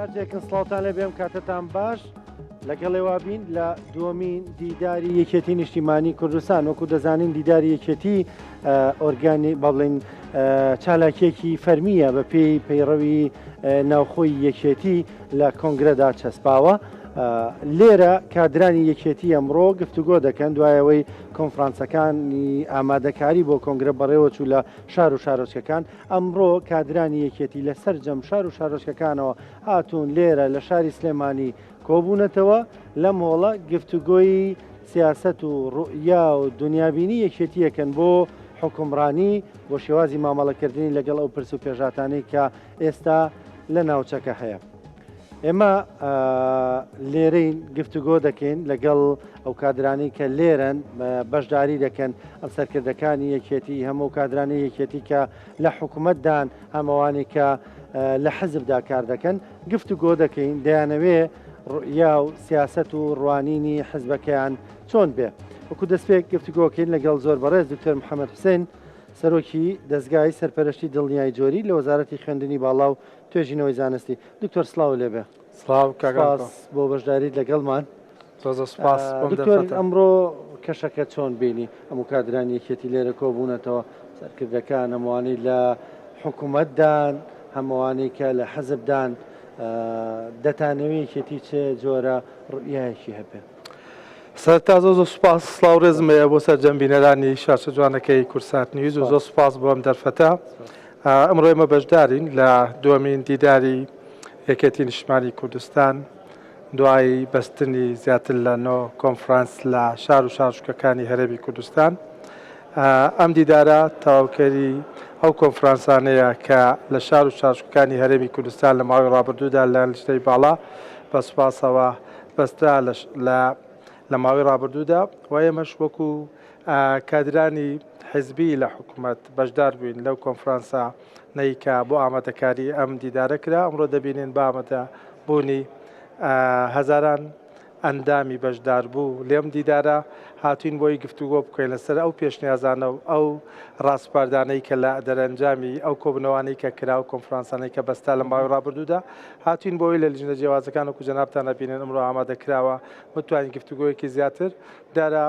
هەر جێکن سڵاوتان لێ بێم کاتتان باش لەگەڵ ئێوە بین لە دووەمین دیداری یەکێتی نیشتیمانی کوردستان وەکو دەزانین دیداری یەکێتی ئۆرگانی با بڵێین چالاکیەکی فەرمیە بە پێی پەیڕەوی ناوخۆی یەکێتی لە کۆنگرەدا چەسپاوە. لێرە کادرانی یەکێتی ئەمڕۆ گفتوگۆ دەکەن دوایەوەی کۆنفرانسەکانی ئامادەکاری بۆ کۆنگرە بەڕێوەچوو لە شار و شارۆچکەکان ئەمڕۆ کادرانی یەکێتی لە سەرجەم شار و شارۆچکەکانەوە هاتوون لێرە لە شاری سلێمانی کۆبوونەتەوە، لەم هۆڵە گفتوگۆی سیاسەت و ڕوئیا و دونیابینی یەکێتییەکەن بۆ حوکمڕانی، بۆ شێوازی مامەڵەکردنی لەگەڵ ئەو پرس و پێشهاتانەی کە ئێستا لە ناوچەکە هەیە. ئێمە لێرەین گفتوگۆ دەکەین لەگەڵ ئەو کادرانەی کە لێرەن بەشداری دەکەن، ئەم سەرکردەکانی یەکێتی، هەموو کادرانی یەکێتی کە لە حکومەتدان، هەمووانی کە لە حزبدا کار دەکەن گفتوگۆ دەکەین، دەیانەوێ ڕوئیا و سیاسەت و ڕوانینی حزبەکەیان چۆن بێ. وەکو دەستپێک گفتوگۆکەین لەگەڵ زۆر بەڕێز دکتۆر محەمەد حوسێن سەرۆکی دەزگای سەرپەرشتی دڵنیای جۆری لە وەزارەتی خوێندنی باڵا و توێژینەوەی زانستی. دکتۆر سڵاو لێبێ. سڵاو کاک ئاکۆ. سپاس بۆ بەشداریت لەگەڵمان. زۆر زۆر سوپاس بۆم دکتۆر دەرفەتە. ئەمڕۆ کەشەکە چۆن بینی؟ هەموو کادرانی یەکێتی لێرە کۆبوونەتەوە، سەرکردەکان، هەمووانەی لە حکومەتدان، هەمووانەی کە لە حزبدان، دەتانەوێ یەکێتی چ جۆرە ڕوئیایەکی هەبێ؟ سەرەتا زۆر زۆر سوپاس، سڵاو ڕێزم هەیە بۆ سەرجەم بینەرانی شاشە جوانەکەی کوردسات نیوز و زۆر سوپاس بۆ ئەم دەرفەتە. ئەمڕۆ ئێمە بەشدارین لە دووەمین دیداری یەکێتی نیشتمانی کوردستان. دوای بەستنی زیاتر لە نۆ کۆنفرانس لە شار و شارۆچکەکانی هەرێمی کوردستان، ئەم دیدارە تەواوکەری ئەو کۆنفرانسانەیە کە لە شار و شارۆچکەکانی هەرێمی کوردستان لە ماوەی ڕابردوودا لەلایەن لیژنەی باڵا بە سوپاسەوە بەسترا لە ماوەی ڕابردوودا و ئێمەش وەکو کادرانی حزبی لە حکوومەت بەشدار بووین لەو کۆنفرانسە نەی کە بۆ ئامادەکاری ئەم دیدارە کرا، ئەمڕۆ دەبینین بە ئامادە بوونی هەزاران ئەندامی بەشداربوو لێم دیدارە هاتوین بۆی گفتوگۆ بکەین لەسەر ئەو پێشنیازانە و ئەو ڕاسپاردانەی کە لە دەرەنجامی ئەو کۆبنەوانەی کە کرا و کۆنفرانسانەی کە بەستا لە ماوەی ڕابردوودا هاتوین بۆی لە لیژنە جیاوازەکان وەکو جەنابتان ئەبینن ئەمڕۆ ئامادە کراوە بتوانین گفتوگۆیەکی زیاتر دیارە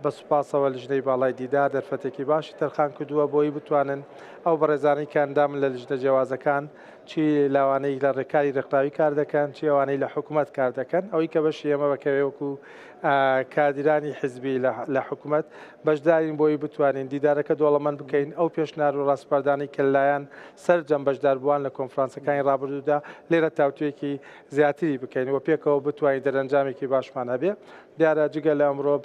بە سوپاسەوە لیژنەی باڵای دیدار دەرفەتێکی باشی تەرخان کردووە بۆی بتوانن ئەو بەڕێزانەی کە ئەندامن لە لیژنە جیاوازەکان چی لاوانەی لە ڕێکاری ڕێکخراوی کار دەکەن چی ئەوانەی لە حکوومەت کار دەکەن ئەوەی کە بەشی ئێمە بەکەوێ وەکو کادیرانی حزبی لە حکوومەت بەشدارین بۆی بتوانین دیدارەکە دۆڵەمەند بکەین ئەو پێشنار و ڕاسپاردانەی کە لایەن سەرجەم بەشداربووان لە کۆنفرانسەکانی ڕابردوودا لێرە تاوتوێکی زیاتری بکەین و پێکەوە بتوانین دەرەنجامێکی باشمان هەبێ. دیارە جگە لە ئەمڕۆ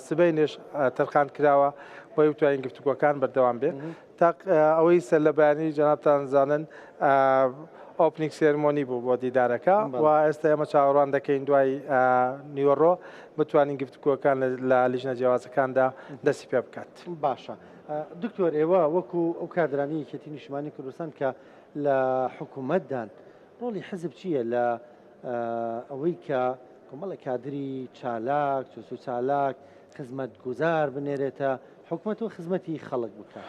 سبەینێش تەرخان کراوە بۆی بتوانین گفتوگۆکان بەردەوام بێ تا ئەوەی سەر لە بەیانی جەنابتان زانن opening ceremony بوو بۆ دیدارەکە و ئێستا ئێمە چاوەڕوان دەکەین دوای نیوەڕۆ بتوانین گفتوگۆکان لە لیژنە جیاوازەکاندا دەستی پێ بکات. باشە دکتۆر ئێوە وەکو ئەو کادرانی یەکێتی نیشتمانی کوردستان کە لە حکوومەتدان ڕۆڵی حزب چییە لە ئەوەی کە کۆمەڵێک کادری چالاک، چوست و چالاک، خزمەتگوزار بنێرێتە حکومەت و خزمەتی خەڵک بکات؟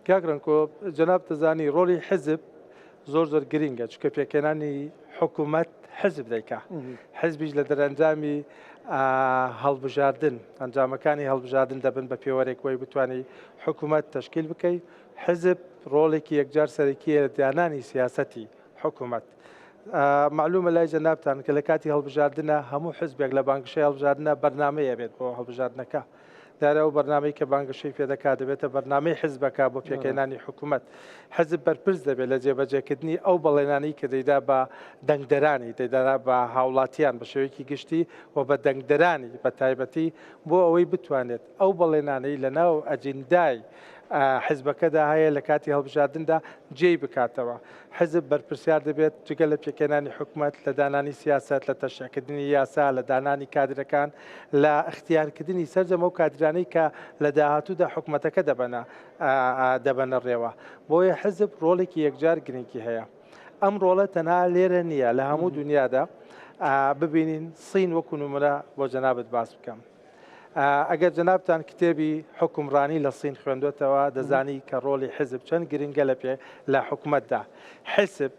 کاک رەنکۆ جەنابت دەزانی ڕۆڵی حزب زۆر زۆر گرینگە چونکە پێکهێنانی حکوومەت حزب دەیکا حزبیش لە دەرەنجامی هەڵبژاردن ئەنجامەکانی هەڵبژاردن دەبن بە پێوەرێک بۆی بتانی حکوومەت تەشکیل بکەی حزب ڕۆڵێکی یەکجار سەرەکیە لە دانانی سیاسەتی حکوومەت. مەعلومە لای جەنابتان کە لە کاتی هەڵبژاردنە هەموو حزبێک لە بانگشەی هەڵبژاردنە بەرنامەی ئەبێت بۆ هەڵبژاردنەکە. دیارە ئەو بەرنامەی کە بانگەشەی پێدەکات دەبێتە بەرنامەی حزبەکە بۆ پێکهێنانی حکوومەت. حزب بەرپرس دەبێت لە جێبەجێکردنی ئەو بەڵێنانەی کە دەیدا بە دەنگدەرانی، دەیدا بە هاوڵاتیان بە شێوەیەکی گشتی و بە دەنگدەرانی بە تایبەتی بۆ ئەوەی بتوانێت ئەو بەڵێنانەی لەناو ئەجیندای حزبەکەدا هەیە لە کاتی هەڵبژاردندا جێی بکاتەوە. حزب بەرپرسیار دەبێت جگە لە پێکهێنانی حکومەت، لە دانانی سیاسەت، لە تەشریعکردنی یاسا، لە دانانی کادرەکان، لە ئیختیارکردنی سەرجەم ئەو کادرانەی کە لە داهاتوودا حکومەتەکە دەبەنە دەبەنە ڕێوە. بۆیە حزب ڕۆڵێکی یەکجار گرنگی هەیە. ئەم ڕۆڵە تەنها لێرە نییە، لە هەموو دونیادا ببینین سین وەکو نمونە بۆ جەنابت باس بکەم. ئەگەر جەنابتان کتێبی حوکمڕانی لە سین خوێندوەتەوە دەزانی کە ڕۆڵی حزب چەند گرنگە لە پێ لە حکومەتدا. حزب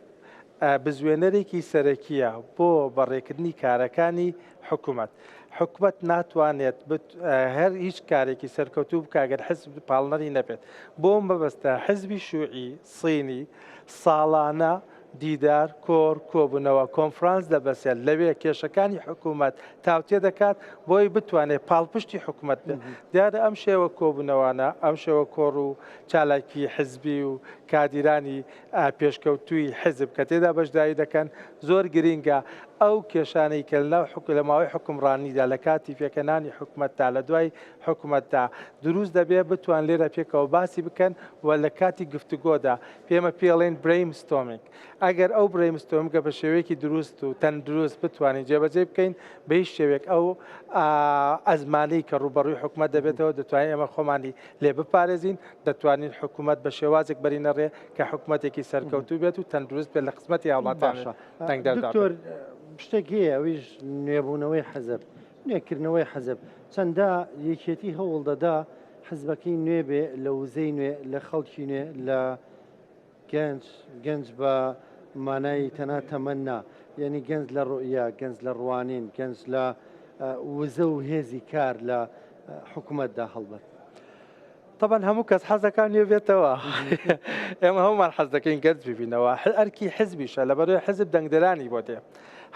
بزوێنەرێکی سەرەکییە بۆ بەڕێکردنی کارەکانی حکومەت. حکومەت ناتوانێت هەر هیچ کارێکی سەرکەوتوو بکات گەر حزب پاڵنەری نەبێت. بۆ مەبەستە حزبی شوعی سینی ساڵانە دیدار، کۆڕ، کۆبوونەوە، کۆنفرانس دەبەسێت، لەوێ کێشەکانی حکوومەت تاوتێ دەکات بۆی بتوانێت پاڵپشتی حکوومەت بێت. دیارە ئەم شێوە کۆبوونەوانە، ئەم شێوە کۆڕ و چالاکی حزبی و کادیرانی پێشکەوتووی حزب کە تێدا بەشداری دەکەن زۆر گرینگە ئەو کێشانەی کە لەناو لە ماوەی حوکمڕانیدا لە کاتی پێکهێنانی حکومەتدا لە دوای حکومەتدا دروست دەبێ بتوان لێرە پێکەوە باسی بکەن و لە کاتی گفتوگۆدا پێمە پێڵێن brainstorming ئەگەر ئەو brainstorming ە بە شێوەیەکی دروست و تەندروست بتوانین جێبەجێ بکەین بە هیچ شێوێک ئەو ئەزمانەی کە ڕووبەڕووی حکومەت دەبێتەوە دەتوانین ئێمە خۆمانی لێ بپارێزین دەتوانین حکومەت بە شێوازێک بەرینە ڕێ کە حکومەتێکی سەرکەوتوو بێت و تەندروست بێت لە خزمەتی هاوڵاتیان باشە دکتۆر شتێک هەیە ئەویش نوێبوونەوەی حەزب نوێکردنەوەی حەزب چەندە یەکێتی هەوڵ دەدا حزبەکەی نوێ بێ لە وزەی نوێ لە خەڵکی نوێ لە گەنج گەنج بە مانای تەنها تەمەن نا یعنی گەنج لە ڕوئیا گەنج لە ڕوانین گەنج لە وزە و هێزی کار لە حکوومەتدا هەڵبەت. تەبعەن هەموو کەس حەز دەکات نوێ بێتەوە ئێمە هەمومان حەز دەکەین گەنج ببینەوە ئەرکی حزبیشە لەبەرەوەی حزب دەنگدەرانی بۆ دێ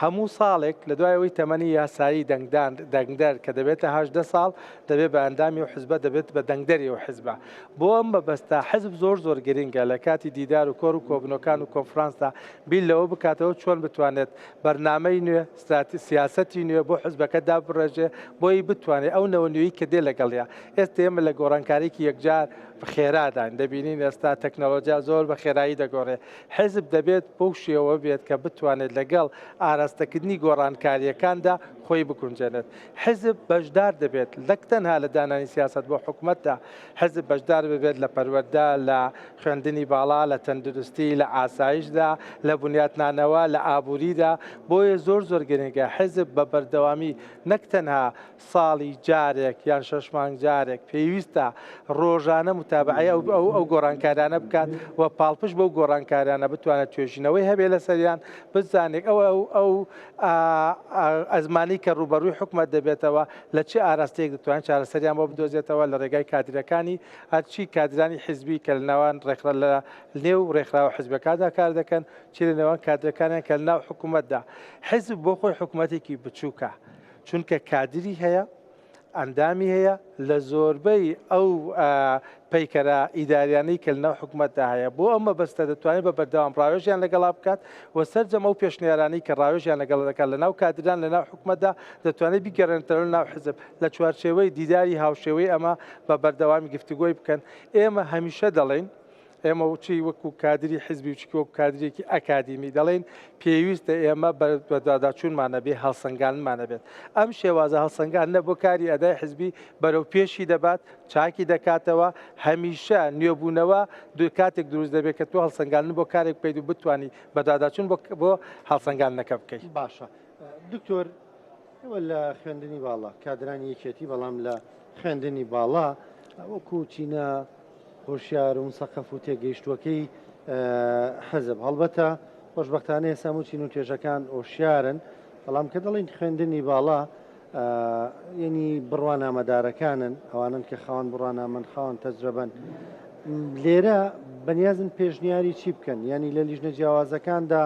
هەموو ساڵێک لە دوای ئەوەی تەمەنی یاسایی دەنگدان دەنگدەر کە دەبێتە 18 ساڵ دەبێت بە ئەندامی و حزبە دەبێت بە دەنگدەری و حزبە بۆ ئەم مەبەستە حزب زۆر زۆر گرنگە لە کاتی دیدار و کۆر و کۆبنەکان و کۆنفرانسدا بیر لەوە بکاتەوە چۆن بتوانێت بەرنامەی نوێ ستراتی سیاسەتی نوێ بۆ حزبەکە دابڕێژێ بۆی بتوانێت ئەو نەوە نوێی کە دێ لەگەڵیا ئێستا ئێمە لە گۆڕانکاریکی یەکجار خێراداین دەبینین ئێستا تەکنەلۆجیا زۆر بە خێرایی دەگۆڕێ حزب دەبێت بەو شێوە بێت کە بتوانێت لەگەڵ ئاراستەکردنی گۆڕانکارییەکاندا خۆی بگونجێنێت. حزب بەشدار دەبێت نەک تەنها لە دانانی سیاسەت بۆ حکومەتدا، حزب بەشدار ببێت لە پەروەردە، لە خوێندنی باڵا، لە تەندروستی، لە ئاسایشدا، لە بنیاتنانەوە، لە ئابووریدا. بۆیە زۆر زۆر گرنگە حزب بە بەردەوامی نەک تەنها ساڵی جارێک یان شەش مانگ جارێک پێویستە ڕۆژانە متابعەی ئەو ئەو ئەو گۆڕانکاریانە بکات و پاڵپشت بەو گۆڕانکاریانە بتوانێت توێژینەوەی هەبێ لەسەریان بزانێت ئەو ئەو ئەو ئەزمانی کە ڕووبەڕووی حکومەت دەبێتەوە لە چ ئاراستەیەک دەتوانێت چارەسەریان بۆ بدۆزێتەوە لە ڕێگای کادرەکانی هەرچی کادرانی حزبی کە لە ناوان ڕێکخرا لە نێو ڕێکخراوە حزبەکاندا کار دەکەن چی لە نێوان کادرەکانیان کە لە ناو حکوومەتدا حزب بۆ خۆی حکوومەتێکی بچووکە چونکە کادری هەیە، ئەندامی هەیە، لە زۆربەی ئەو پەیکەرە ئیداریانەی کە لەناو حکومەتدا هەیە، بۆ ئەم مەبەستە دەتوانێت بە بەردەوام ڕاوێژیان لەگەڵا بکات و سەرجەم ئەو پێشنیارانەی کە ڕاوێژیان لەگەڵ دەکات لەناو کادران لەناو حکومەتدا دەتوانێت بیگەڕێنێتەوە ناو حزب لە چوارچێوەی دیداری هاوشێوەی ئەمە بە بەردەوامی گفتوگۆی بکەن. ئێمە هەمیشە دەڵێین ئێمە چی وەکو کادری حزبی و چی وەکو کادرێکی ئەکادیمی دەڵێین پێویستە ئێمە بەدواداچوونمان هەبێ، هەڵسەنگاندنمان هەبێت. ئەم شێوازە هەڵسەنگاندنە بۆ کاری ئەدای حزبی بەرەو پێشی دەبات، چاکی دەکاتەوە، هەمیشە نوێبوونەوە کاتێک دروست دەبێت کە تۆ هەڵسەنگاندن بۆ کارێک بکەیت و بتوانی بەدواداچوون بۆ هەڵسەنگاندنەکە بکەیت. باشە دکتۆر ئێوە لە خوێندنی باڵا کادرانی یەکێتی بەڵام لە خوێندنی باڵا وەکو چینە هۆشیار و مسەقەف و تێگەیشتووەکەی حزب هەڵبەتە خۆشبەختانە ئێستا هەموو چین و توێژەکان هۆشیارن بەڵام کە دەڵێین خوێندنی باڵا یعنی بڕوانامەدارەکانن ئەوانن کە خاوەن بڕوانامەن خاوەن تەجرەبەن لێرە بەنیازن پێشنیاری چی بکەن ینی لە لیژنە جیاوازەکاندا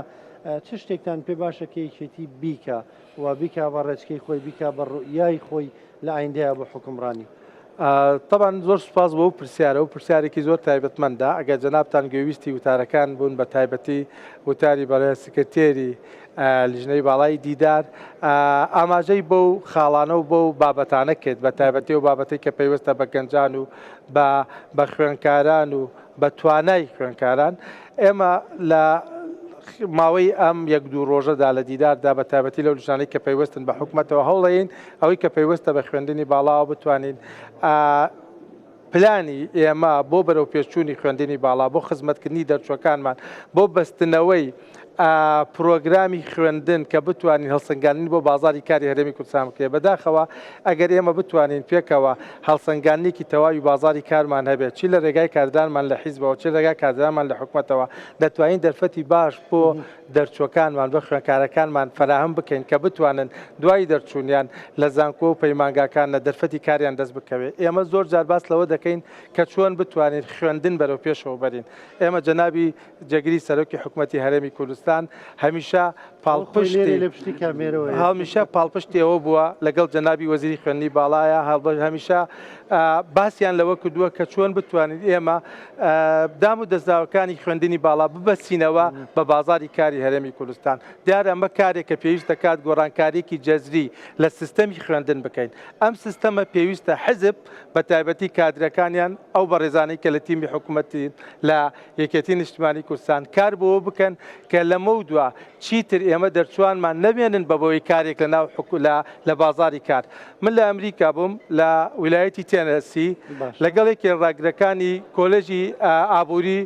چ شتێکتان پێ باشە کە یەکێتی بیکە و بیکا بە ڕێچکەی خۆی بیکا بە ڕوئیای خۆی لە ئایندەیا بۆ حوکمڕانی؟ تەبعەن زۆر سوپاس بۆ ئەو پرسیارە و پرسیارێکی زۆر تایبەتمەندە ئەگەر جەنابتان گوێویستی وتارەکان بوون بە تایبەتی وتاری بەڕێز سکرتێری لیژنەی باڵای دیدار ئاماژەی بەو خاڵانە و بەو بابەتانە کرد بە تایبەتی و بابەتی کە پەیوەستە بە گەنجان و بە بە خوێنکاران و بە توانای خوێنکاران ئێمە لە ماوەی ئەم یەک دوو ڕۆژەدا لە دیداردا بە تایبەتی لەو لیژنانەی کە پەیوەستن بە حکومەتەوە هەوڵەین ئەوەی کە پەیوەستە بە خوێندنی باڵاوە بتوانین پلانی ئێمە بۆ بەرەو پێشچوونی خوێندنی باڵا بۆ خزمەتکردنی دەرچوەکانمان بۆ بەستنەوەی. پرۆگرامی خوێندن کە بتوانین هەڵسەنگاندنی بۆ بازاڕی کاری هەرێمی کوردستان بکرێت. بەداخەوە ئەگەر ئێمە بتوانین پێکەوە هەڵسەنگاندنێکی تەواوی بازاڕی کارمان هەبێت، چی لە رێگای کادرانمان لە حیزبەوە، چی لە رێگای کادرانمان لە حکومەتەوە، دەتوانین دەرفەتی باش بۆ دەرچووەکانمان، بۆ خوێندکارەکانمان فەراهەم بکەین کە بتوانن دوای دەرچوونیان لە زانکۆ و پەیمانگاکان لە دەرفەتی کاریان دەست بکەوێت. ئێمە زۆر جار باس لەوە دەکەین کە چۆن بتوانین خوێندن بەرەو پێشەوە بەرین. ئێمە جەنابی جێگری سەرۆکی حکومەتی هەرێمی کوردستان هەمیشە پاڵپشتی هەمیشە پاڵپشتی ئەوە بووە لەگەڵ جەنابی وەزیری خوێندنی باڵایە هەڵبەت هەمیشە باسیان لەوە کردووە کە چۆن بتوانین ئێمە دام و دەزگاکانی خوێندنی باڵا ببەسینەوە بە بازاری کاری هەرێمی کوردستان. دیارە ئەمە کارێک کە پێویست دەکات گۆڕانکارییەکی جەزری لە سیستەمی خوێندن بکەین. ئەم سیستەمە پێویستە حزب بە تایبەتی کادرەکانیان ئەو بەڕێزانەی کە لە تیمی حکومەتی لە یەکێتی نیشتمانی کوردستان کار بۆوە بکەن کە لەمەودوا چیتر ئێمە دەرچوانمان نەمێنن بە بۆی کارێک لە ناو لە لە بازاری کار. من لە ئەمریکا بووم لە ویلایەتی تێنەسی لەگەڵ یەکێ ڕاگرەکانی کۆلێژی ئابووری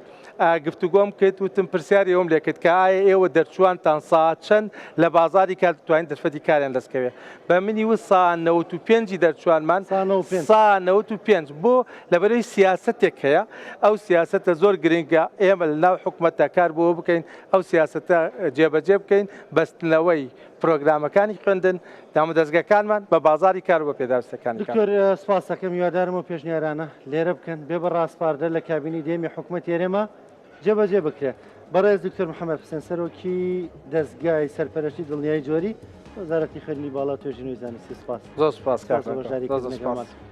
گفتوگۆم کرد وتم پرسیاری ئەوم لێکرد کە ئایا ئێوە دەرچوانتان سا چەند لە بازاری کار دەتوانین دەرفەتی کاریان دەست کەوێ بە منی وت سا 95 دەرچوانمان سا 95 بۆ لەبەرەی سیاسەتێک هەیە ئەو سیاسەتە زۆر گرنگە ئێمە لە ناو حکومەتدا کار بۆ بکەین ئەو سیاسەتە جێبەجێ بکەین بەستنەوەی پرۆگرامەکانی خوێندن دامودەزگەکانمان بە بازاری کار و بە پێداویستەکانی کار. دکتۆر سپاس دەکەم هیوادارم ئەو پێشنیارانە لێرە بکەن بێ بە ڕاسپاردە لە کابینەی دەیەمی حکومەتی هەرێما جێبەجێ بکرێ. بەڕێز دکتۆر محەمەد حوسێن سەرۆکی دەزگای سەرپەرشتی دڵنیایی جۆری وەزارەتی خوێندنی باڵا و توێژینەوەی زانستی سپاس. زۆر سپاس کاک سپاس بۆ ناکۆ. بەشداری زۆر کردنەکەمان. سپاس.